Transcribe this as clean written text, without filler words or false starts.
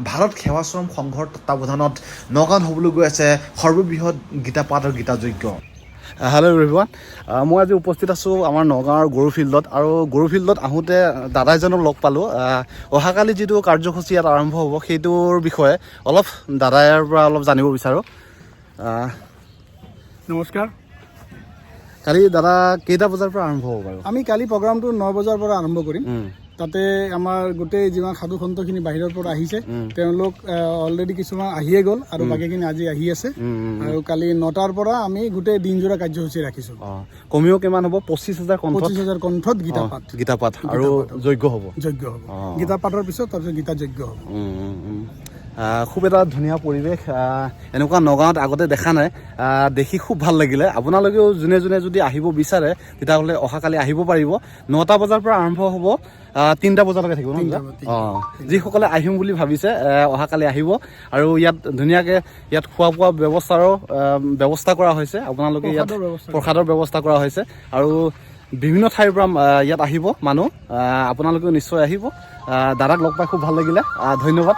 ভাৰত সেৱাশ্ৰম সংঘৰ তত্বাৱধানত নগাঁৱত হ'বলৈ গৈ আছে সৰ্ববৃহৎ গীতা পাঠ আৰু গীতা যজ্ঞ। হেল্ল' এভৰিৱান, মই আজি উপস্থিত আছোঁ আমাৰ নগাঁৱৰ গৰু ফিল্ডত আৰু গৰু ফিল্ডত আহোঁতে দাদা এজনক লগ পালোঁ। অহাকালি যিটো কাৰ্যসূচী ইয়াত আৰম্ভ হ'ব, সেইটোৰ বিষয়ে অলপ দাদাৰ পৰা অলপ জানিব বিচাৰোঁ। নমস্কাৰ। কালি দাদা, কেইটা বজাৰ পৰা আৰম্ভ হ'ব বাৰু? আমি কালি প্ৰগ্ৰামটো 9 বজাৰ পৰা আৰম্ভ কৰিম। তাতে আমাৰ গোটেই যিমান সাধু সন্তখিনি বাহিৰৰ পৰা আহিছে, তেওঁলোক অলৰেডি কিছুমান আহিয়ে গ'ল আৰু বাকীখিনি আজি আহি আছে। আৰু কালি 9টাৰ পৰা আমি গোটেই দিনজোৰা কাৰ্যসূচী ৰাখিছোঁ। অঁ, কমেও কিমান হ'ব? 25,000 কণ্ঠত? 25,000 কণ্ঠত গীতা পাঠ। গীতা পাঠ আৰু যজ্ঞ হ'ব। যজ্ঞ হ'ব। গীতা পাঠৰ পিছত তাৰপিছত গীতা যজ্ঞ হ'ব। উম, উম, উম। খুব এটা ধুনীয়া পৰিৱেশ। এনেকুৱা নগাঁৱত আগতে দেখা নাই। দেখি খুব ভাল লাগিলে। আপোনালোকেও যোনে যোনে যদি আহিব বিচাৰে, তেতিয়াহ'লে অহাকালি আহিব পাৰিব। 9টা বজাৰ পৰা আৰম্ভ হ'ব, 3টা বজালৈকে থাকিব ন? 3টা। অঁ, যিসকলে আহিম বুলি ভাবিছে, অহাকালি আহিব আৰু ইয়াত ধুনীয়াকৈ ইয়াত খোৱা বোৱা ব্যৱস্থাৰো ব্যৱস্থা কৰা হৈছে। আপোনালোকে ইয়াত প্ৰসাদৰ ব্যৱস্থা। প্ৰসাদৰ ব্যৱস্থা কৰা হৈছে আৰু বিভিন্ন ঠাইৰ পৰা ইয়াত আহিব মানুহ। আপোনালোকেও নিশ্চয় আহিব। দাদাক লগ পাই খুব ভাল লাগিলে। ধন্যবাদ।